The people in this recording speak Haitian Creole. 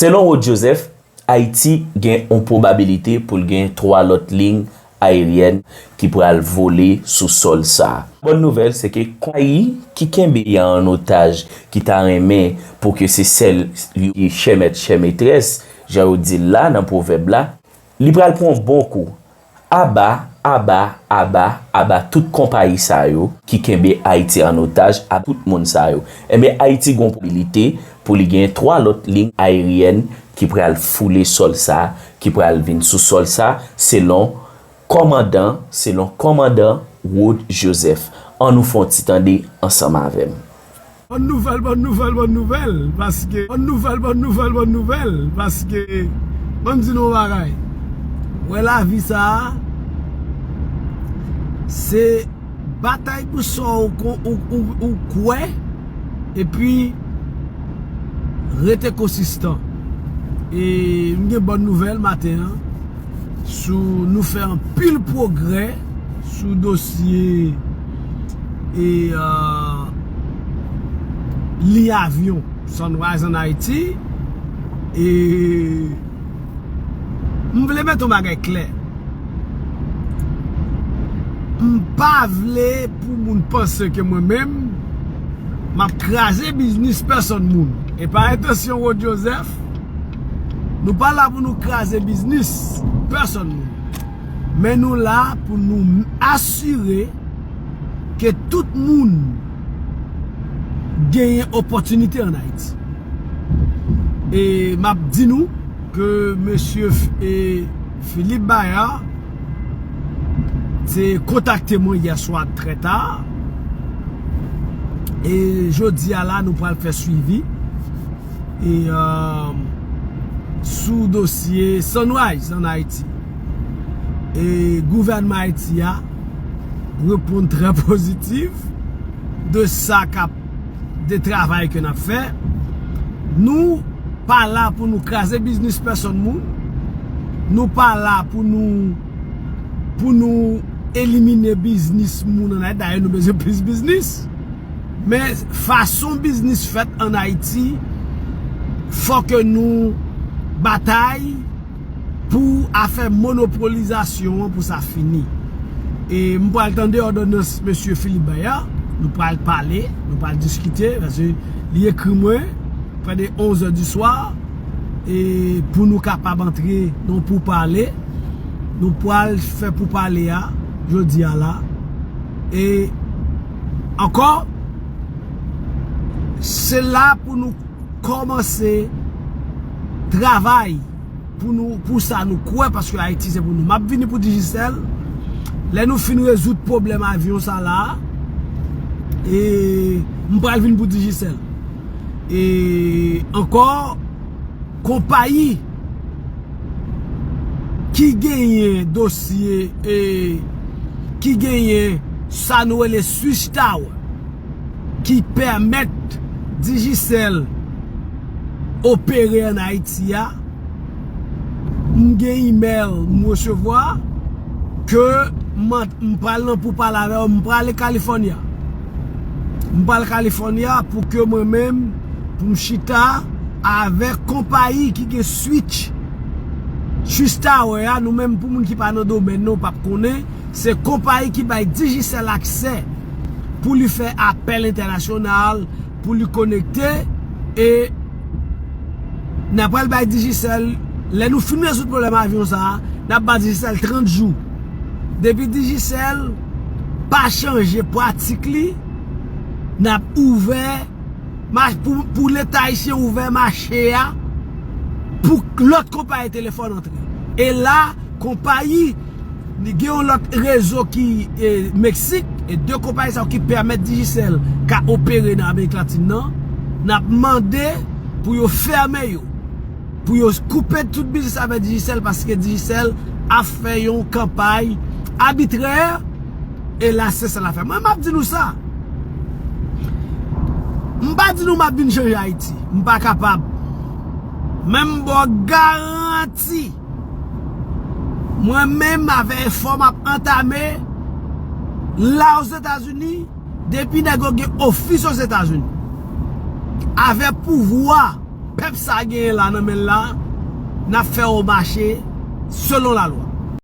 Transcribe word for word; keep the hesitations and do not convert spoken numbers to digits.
Selon Rod Joseph, Ayiti gen yon pwobabilite pou l gen twa lòt liy ayeryèn ki pral vole sou sòl sa a. Bòn nouvèl se ke konpayi ki kenbe an otaj, ki ta renmen pou ke se sèl li ki chè mèt chè metrès, jan yo di l la nan pwovèb la, li pral pran yon bon kou. Aba, aba, aba, aba tout konpayi sa yo ki kenbe Ayiti an otaj, aba tout moun sa yo. Enben, Ayiti gen yon pwobabilite pou li gen twa lòt liy ayeryèn ki pral foule sòl sa, ki pral vin sou sòl sa, selon kòmandan, selon kòmandan Rod Joseph. Ann nou fè yon ti tande ansanm avè m. Bòn nouvèl, bòn nouvèl, bòn nouvèl, paske, bòn nouvèl, bòn nouvèl, bòn nouvèl, paske, ban m di nou yon bagay. Wè lavi sa a, se batay pou sa ou, ou, ou, ou kwè, epi rete konsistan. E m gen bòn nouvèl maten an, sou nou fè anpil pwogrè sou dosye e, euh, liy avyon Sunrise an Ayiti. E m vle mete yon bagay klè. M pa vle pou moun panse ke mwen menm, m ap kraze biznis pèsonn moun. E pa entansyon Rod Joseph, nou pa la pou nou kraze biznis pèsonn moun. Men nou la pou nou asire ke tout moun genyen opòtinite an Ayiti. E m ap di nou ke mesye F-, e Philippe Bayard te kontakte mwen yè swa trè ta. E jodi a la, nou pral fè swivi. E, euh, sou dosye Sunrise an Ayiti. E gouvènman Ayiti a reponn trè pozitif de sa k ap, de travay ke n ap fè. Nou pa la pou nou kraze biznis pèsonn moun. Nou pa la pou nou, pou nou elimine biznis moun an Ayiti. Dayè, nou bezwen plis biznis. Men fason biznis fèt an Ayiti, fò ke nou batay pou afè monopolizasyon an, pou sa fini. E m pral tande òdonans mesye Philippe Bayard, nou pral pale, nou pral diskite, paske li ekri mwen prè de onz è di swa, e pou nou kapab antre nan poupale, nou pral fè poupale a jodi a la. E ankò, se la pou nou kòmanse travay pou nou, pou sa nou kwè, paske Ayiti se pou nou. M ap vini pou Digicel. Lè nou fin rezoud pwoblèm avyon sa la, e m pral vin pou Digicel. E ankò, konpayi ki genyen dosye, e ki genyen sa nou rele Switch Tower, ki pèmèt Digicel opere an Ayiti a, m gen imèl m resevwa ke m, m pral nan poupale avè yo, m prale California. M pral California pou ke mwen menm, pou m chita avèk konpayi ki gen Switch. Switch Tower a, nou menm, pou moun ki pa nan domèn nan, ou p ap konnen, se konpayi ki bay Digicel aksè pou li fè apèl entènasyonal, pou li konekte, e n ap pral bay Digicel, lè nou fin rezoud pwoblèm avyon sa a, n ap ba Digicel trant jou. Depi Digicel pa chanje pratik li, n ap ouvè mach-, pou, pou Leta ayisyen ouvè mache a pou lòt konpayi telefòn antre. E la, konpayi, li gen yon lòt rezo ki, e, Meksik, e de konpayi sa yo ki pèmèt Digicel ka opere nan Amerik Latin nan, n ap mande pou yo fèmen yo, pou yo koupe tout biznis avèk Digicel, paske Digicel ap fè yon kanpay abitrè, e la se sa l ap fè. Mwen, m ap di nou sa. M pa di nou m ap vin chanje Ayiti. M pa kapab. Men m ba w garanti. Mwen menm, avèk efò m ap antame la Ozetazini, depi nèg yo gen ofis Ozetazini, avèk pouvwa pèp sa genyen la nan men l la, n ap fè yo mache selon lalwa.